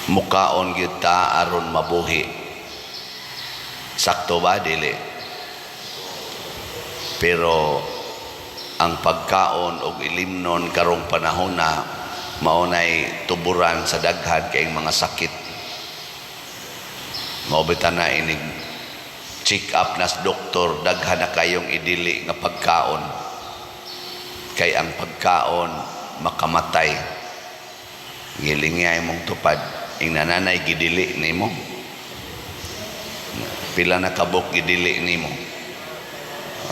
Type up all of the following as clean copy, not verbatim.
Mukaon gyud ta aron mabuhi. Sakto ba, dili? Pero ang pagkaon og ilimnon karong panahon na mao nay tuburan sa daghan kayong mga sakit. Mao bitaw na inig check up nas doktor, daghan na kayong idili nga pagkaon. Kay ang pagkaon makamatay. Gilingay mong tupad. Ing nananay gidili nimo. Pila na kabuk gidili nimo.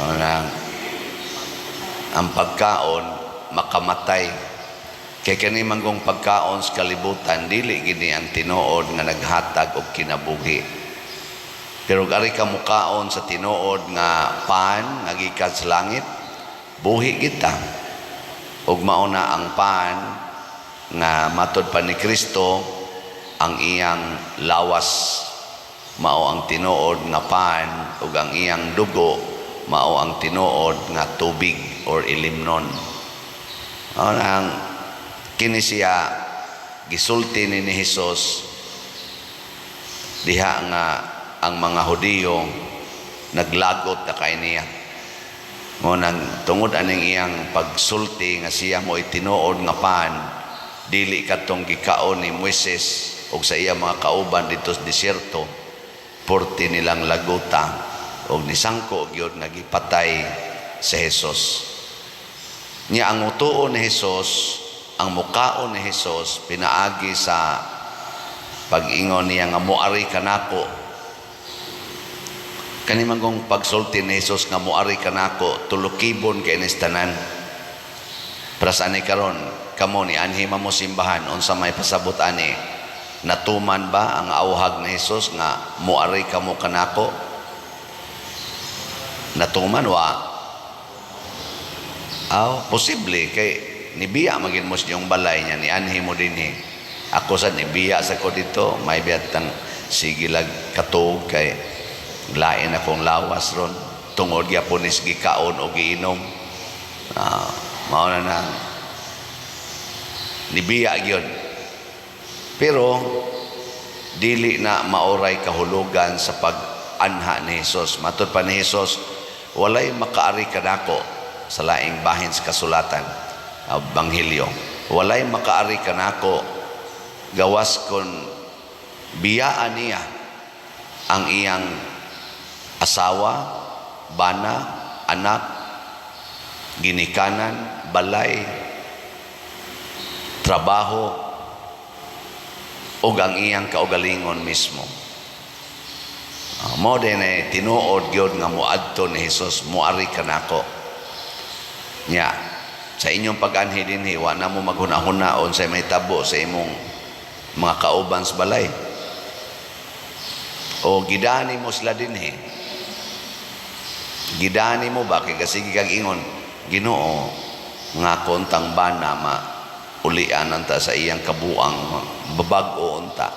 Ang, ang pagkaon makamatay. Kay kani manggong pagkaon sa kalibutan, dili gini ang tinuod nga naghatag og kinabuhi. Pero ari ka mukaon sa tinuod nga pan nga gikan sa langit, buhi kita. Ug mao na ang pan nga matod pa ni Kristo, ang iyang lawas mao ang tinuod nga pan ug ang iyang dugo mao ang tinuod nga tubig or ilimnon. Mao ang kini siya gisulti ni Hesus diha nga ang mga Hudiyo naglagot na kay niya. Mo nang tungod aning iyang pagsulti nga siya mo tinuod nga pan, dili kadtong gikaon ni Moises ug sa iya mga kauban dito sa disyerto, porti nilang laguta og nisangko gyud nga gipatay si Jesus. Nya ang utuon ni Jesus, ang mukaon ni Jesus pinaagi sa pag-ingon niya nga "Muari kanako." Kani manggong pagsulti ni Jesus nga "Muari kanako," tulukibon kay nis tanan. Para sa ani karon, kamo ni anhi mo simbahan, unsa may pasabot ani? Natuman ba ang auhag ni Jesus nga "Muari kamo kanako"? Natuman wa? Aw, posible kay nibiya magin mo sa inyong balay niya ni anhi mo dinhi. Ako sa nibiya sa ko dito, may biyatang sige lag katog kay lain akong lawas ron tungod gyapon is gikaon o giinom. Ah, mao na nang nibiya gyud. Pero dili na maoray kahulugan sa pag-anha ni Jesus. Matod pa ni Jesus, walay makaari kanako sa laing bahin sa kasulatan, Ebanghelyo. Walay makaari kanako gawas kon biyaan niya ang iyang asawa, bana, anak, ginikanan, balay, trabaho, ug ang iyang kaugalingon mismo. Mo din eh, tinuod gyud nga muadto ni Jesus, "Muari kanako." Nya, sa inyong pag-anhi dinhi, wa na mo maghuna-huna unsay mahitabo sa imong mga kauban sa balay. O gidani mo sila dinhi. Gidani mo ba kay kasige kag ingon, "Ginoo, nga kontang bana ma ulian anta sa iyang kabuang, babag-o unta.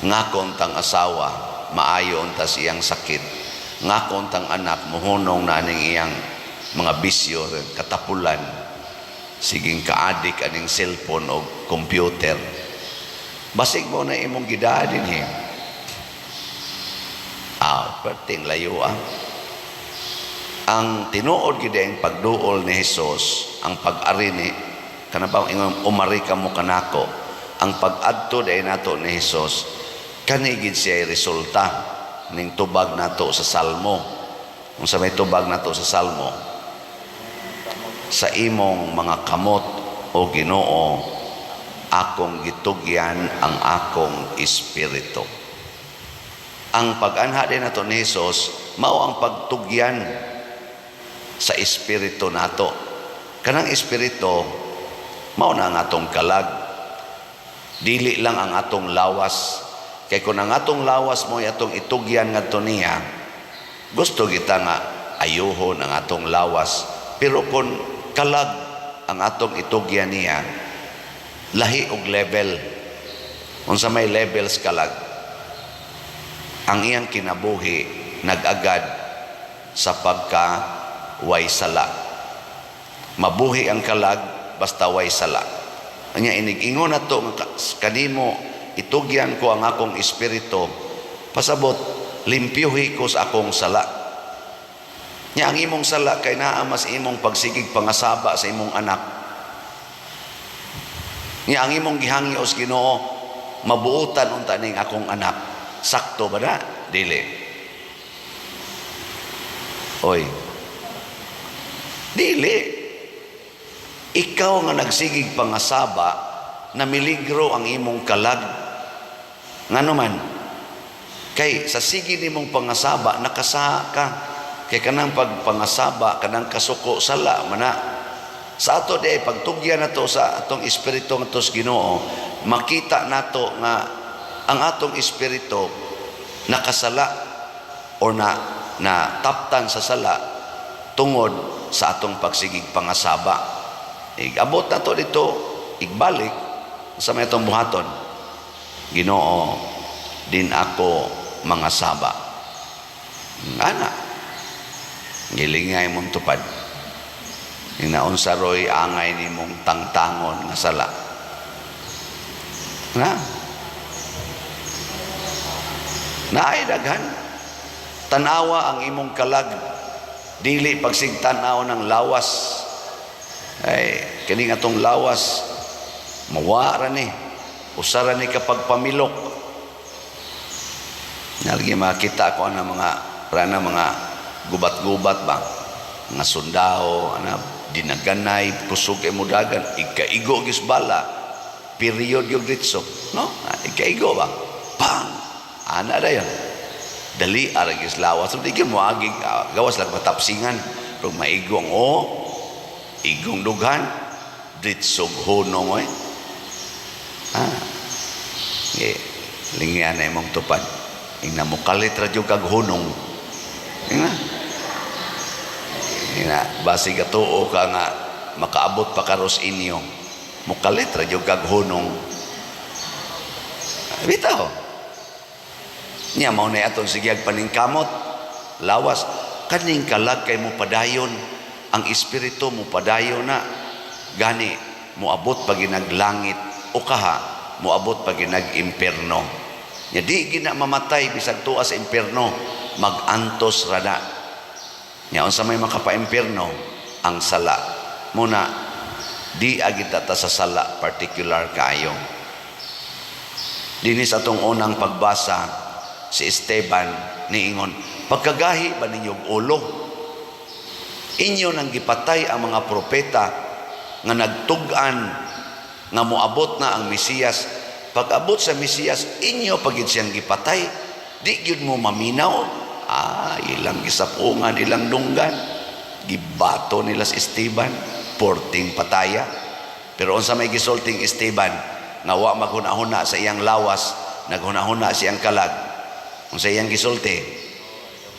Nga kontang asawa maayo unta sa iyang sakit. Nga kontang anak muhunong na aning iyang mga bisyo, katapulan, siging kaadik aning cellphone o computer." Basig mo na imong gidaa dinhi. Ah, perting layo ah. Ang tinuod gid ang pagduol ni Jesus, ang pag-ari ni kana ba ingon "Umari kamo kanako," ang pag-adto dahil nato ni Jesus, kani gid siya resulta ning tubag nato sa Salmo. Unsa may tubag nato sa Salmo? "Sa imong mga kamot, o Ginoo, akong gitugyan ang akong espiritu." Ang pag-anha din nato ni Jesus mao ang pagtugyan sa espiritu nato. Kanang espiritu mao na ang atong kalag, dili lang ang atong lawas. Kay kung ang atong lawas mo atong itugyan ngadto niya, gusto kita nga ayuhon ang atong lawas, pero kung kalag ang atong itugyan niya, lahi og level. Unsa may levels kalag? Ang iyang kinabuhi nag-agad sa pagka way sala. Mabuhi ang kalag basta way sala. Anya inig ingon nato nga kanimo Itugyan ko ang akong espiritu, pasabot limpyuhi ko sa akong sala. Nya ang imong sala kay naa mas imong pagsigig pangasaba sa imong anak. Nya ang imong gihangyo sa Ginoo, mabuotan unta ning akong anak. Sakto ba na? Dili. Oy. Dili. Ikaw nga nagsigig pangasaba, na miligro ang imong kalag. Ngano man? Kay sa sige nimong pangasaba, nakasaha ka. Kay kanang pagpangasaba, kanang kasuko, sala mana. Sa ato di ay pagtugyan nato sa atong espiritu ngadto sa Ginoo, makita nato nga ang atong espiritu nakasala or na na taptan sa sala tungod sa atong pagsigig pangasaba. Igabot nato dito, igbalik sa may atong buhaton. Ginoo, din ako mangasaba. Ana, gilingay mong tupad. Inaunsa roy angay nimong tangtangon nga sala. Na? Naay daghan. Tanawa ang imong kalag. Dili pagsigtanaw ng lawas. Ay, kini nga tong lawas, mawa ra ni. Usa ra ni kapag pamilok. Nalagi makita ko ana mga rana mga gubat-gubat ba, mga sundao ana dinaganay, kusog kay mudagan, ikaigo gis bala, period yung ditso, no? Ah, ikaigo ba, pang ana dayon, dali ara gis lawas. So di gyud mo agi, ah, gawas lang matapsingan, pero maigong o igong dughan, ditsog hunong, oy. Ah, eh, lingyan na imong tupad. Ingna mo kalit ra jud kag hunong. Ingna. Ingna, basi gatuo ka nga makaabot pa karos inyo. Mukalit ra jud kag hunong. Bitaw. Nya mao na atong sige paningkamot. Lawas kaning kalag kay mo padayon, ang espiritu mo padayon na gani moabot pa ginag langit o kaha moabot pa ginag impierno. Nya di gina mamatay bisag tuwa sa impierno, magantos ra na. Nya unsa may makapa-impierno? Ang sala. Muna di agita ta sa sala particular kaayo. Dinhi sa atong unang pagbasa, si Esteban niingon, "Pagkagahi ba ninyo og ulo? Inyo nang gipatay ang mga propeta nga nagtug-an nga moabot na ang Mesiyas. Pag-abot sa Mesiyas, inyo pagid siyang gipatay. Di gyud mo maminaw." Ah, ilang gisapungan, ilang dunggan. Gibato nila si Esteban, porting pataya. Pero unsa may gisulting Esteban nga wa maghuna-huna sa iyang lawas, naghuna-huna siyang kalag? Unsa iyang gisulti?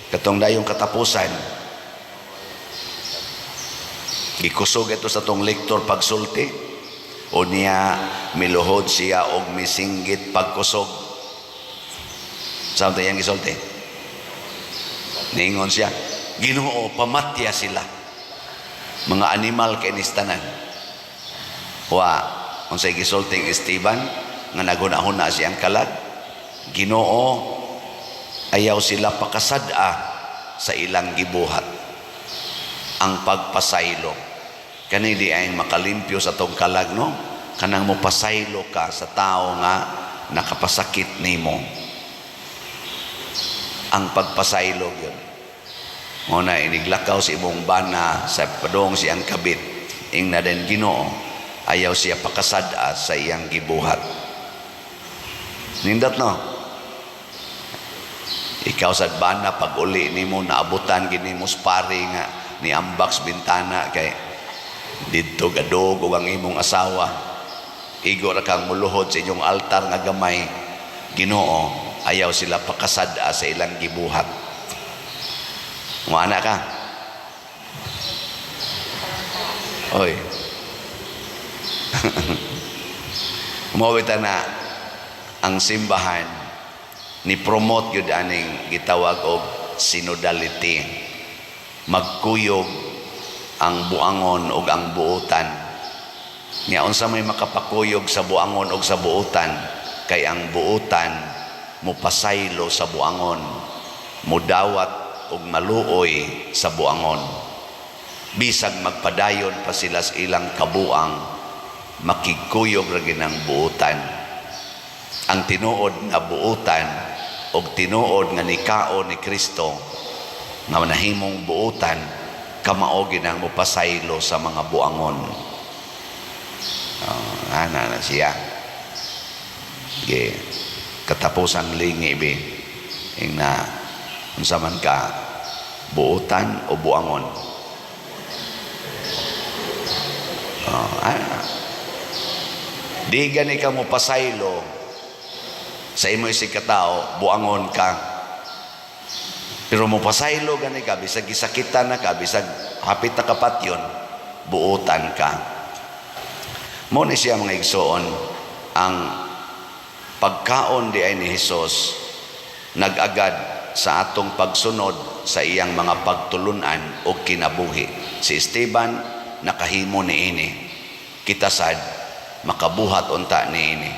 Katong dayong katapusan, gikusog ito sa tong lektor pagsulti. O niya miluhod siya og misinggit pagkusog. Sa iyang gisulti? Niingon siya, "Ginoo, pamatya sila. Mga animal kay tanan." Wa, unsay gisulting Esteban nga naghuna-huna siyang kalag? "Ginoo, ayaw sila pakasad-a sa ilang gibuhat." Ang pagpasaylo. Kani di ay makalimpyo sa tong kalag, no? Kanang mo pasaylo ka sa tao nga nakapasakit nimo. Ang pagpasaylo yun. Mo na iniglakaw sa imong bana sa padong siyang kabit. Ingna din, "Ginoo, ayaw siya pakasad-a sa iyang gibuhat." Nindot, no? Ikaw sa bana, pag uli nimo, naabutan gini mo pare nga ni ambak bintana kay didto gadog og ang imong asawa. Igo ra kang muluhod sa inyong altar nga gamay. "Ginoo, ayaw sila pakasad-a sa ilang gibuhat." Muana ka. Oy. Mao na ang simbahan ni promote gyud aning gitawag og synodality. Magkuyog ang buangon ug ang buotan. Nya unsa may makapakuyog sa buangon ug sa buotan? Kay ang buutan mupasaylo sa buangon, mudawat ug maluoy sa buangon. Bisag magpadayon pa sila sa ilang kabuang, makigkuyog ra gyud ang buutan. Ang tinuod nga buutan og tinuod nga nikaon ni Kristo nga nahimong buutan, kamao gyud ang mupasaylo sa mga buangon. Oh, ana na siya. Ge, katapusang lingi bi ing na unsa man ka, buutan o buangon? Oh, ana. Di gani ka mo pasaylo sa imo isig katao, buangon ka. Pero mo pasaylo gani ka, bisag gisakitan na ka, bisag hapit na kapatyon, buutan ka. Mao ni siya, mga igsoon, ang pagkaon di ay ni Hesus nag-agad sa atong pagsunod sa iyang mga pagtulunan o kinabuhi. Si Esteban nakahimo niini. Kita sad makabuhat unta niini.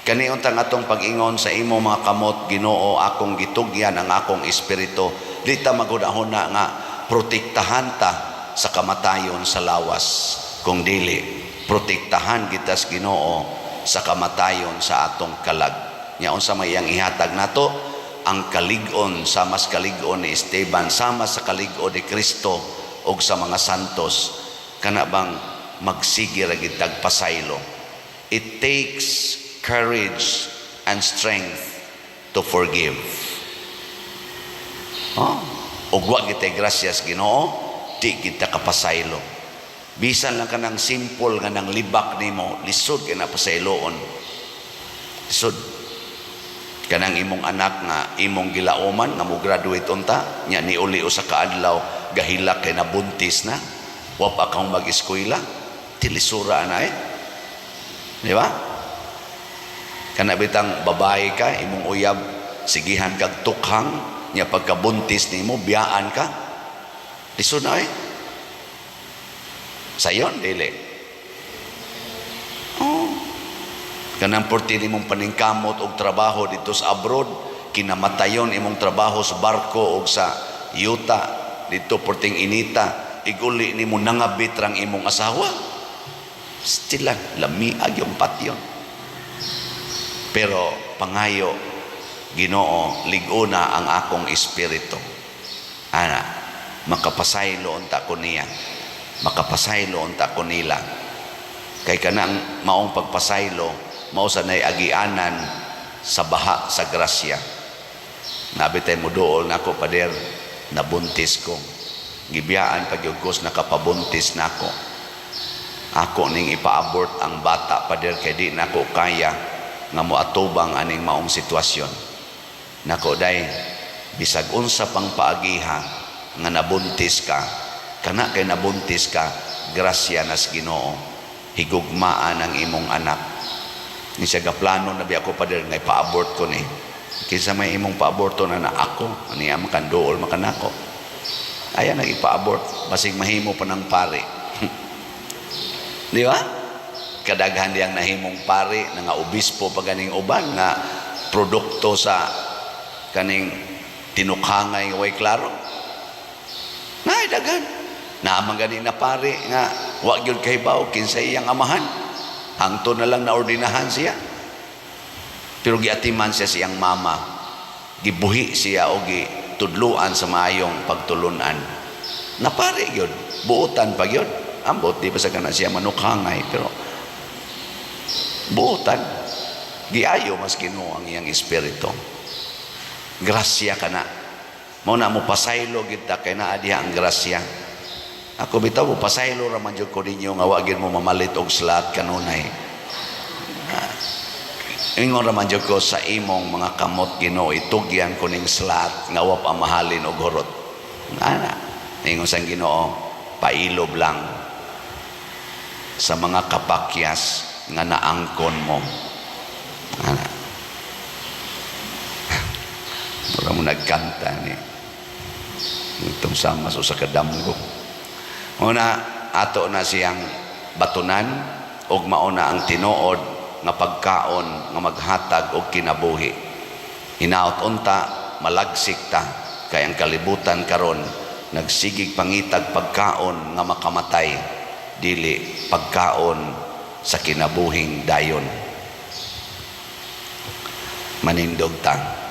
Kani untang atong pag-ingon, "Sa imo mga kamot, Ginoo, akong gitugyan ang akong espiritu." Di ta maghunahuna nga protektahan ta sa kamatayon sa lawas. Kung dili, protektahan kita sa Ginoo sa kamatayon sa atong kalag. Nya unsa may iyang ihatag nato? Ang kalig-on sama sa kalig-on ni Esteban, sama sa kalig-on ni Kristo ug sa mga santos, kana bang magsige ra gid tag pasaylo. It takes courage and strength to forgive. Oh, ug wa kitay grasyas Ginoo, di kita kapasaylo. Bisan lang kanang simple nga nang libak nimo, lisod kay na pasayloon. Lisod. Kanang imong anak nga imong gilauman nga mo graduate unta, nya niuli usa ka adlaw gahilak kay nabuntis na. Wa pa kang mag-eskwela, tilisura na eh. Di ba? Kana bitang babae ka, imong uyab sigihan kag tukhang, nya pagkabuntis nimo biyaan ka. Lisod na eh. Sayon dili. Oh. Kanang porti nimong paningkamot og trabaho dito sa abroad, kinamatayon imong trabaho sa barko og sa yuta dito porting inita, iguli nimo nangabit rang imong asawa. Still lang, lamiag yung patyon. Pero pangayo, "Ginoo, lig-ona ang akong espiritu." Ana, makapasaylo unta ko niya. Makapasaylo unta ko nila. Kay kanang maong pagpasaylo, mao sa nay agianan sa baha sa grasya. Nabi tay mo duol nako, "Pader, nabuntis ko. Gibiyaan pag ko nakapabuntis nako. Ako ning ipa-abort ang bata, pader, kay di nako kaya nga moatubang aning maong sitwasyon." Nako day, bisag unsa pang paagiha nga nabuntis ka, kana kay nabuntis ka, grasya nas Ginoo. Higugmaan ang imong anak. Ni siya gaplano na biya ko, pader, nga ipa-abort ko ni. Kinsa may imong pa-aborto na na ako, niya makanduol makanako. Ayan nag ipa-abort, basig mahimo pa ng pari. Di ba? Kadaghan diyang nahimong pari, na nga obispo pa ganing uban nga produkto sa kaning tinukhangay nga way klaro. Nay daghan. Naa man gani na pari nga wa gyud kahibaw kinsa iyang amahan. Hangtod na lang naordinahan siya. Pero giatiman siya siyang mama. Gibuhi siya o gitudluan sa maayong pagtulunan. Napari gyud, buotan pa gyud. Ambot di pa sa kana siya manukhangay, pero buotan. Giayo mas Ginoo ang iyang espiritu. Grasya kana. Mao na mo pasaylo gid ta kay naa diha ang grasya. Ako bitaw mo pasaylo ra man jud ko ninyo nga wa gyud mo mamalit og slot kanunay. Ingon ra man jud ko, "Sa imong mga kamot, Ginoo, itugyan ko ning slot nga wa pa mahalin og hurot." Ana, ingon sa Ginoo, "Pailob lang sa mga kapakyas nga naangkon mo." Ana. Mura mo nagkanta ni itong sama sa kadamgo. Una, ato na siyang batunan ug mauna ang tinuod. nga pagkaon nga maghatag og kinabuhi. Hinaot unta malagsik ta kay ang kalibutan karon nagsigig pangitag pagkaon nga makamatay, dili pagkaon sa kinabuhing dayon. Manindog ta.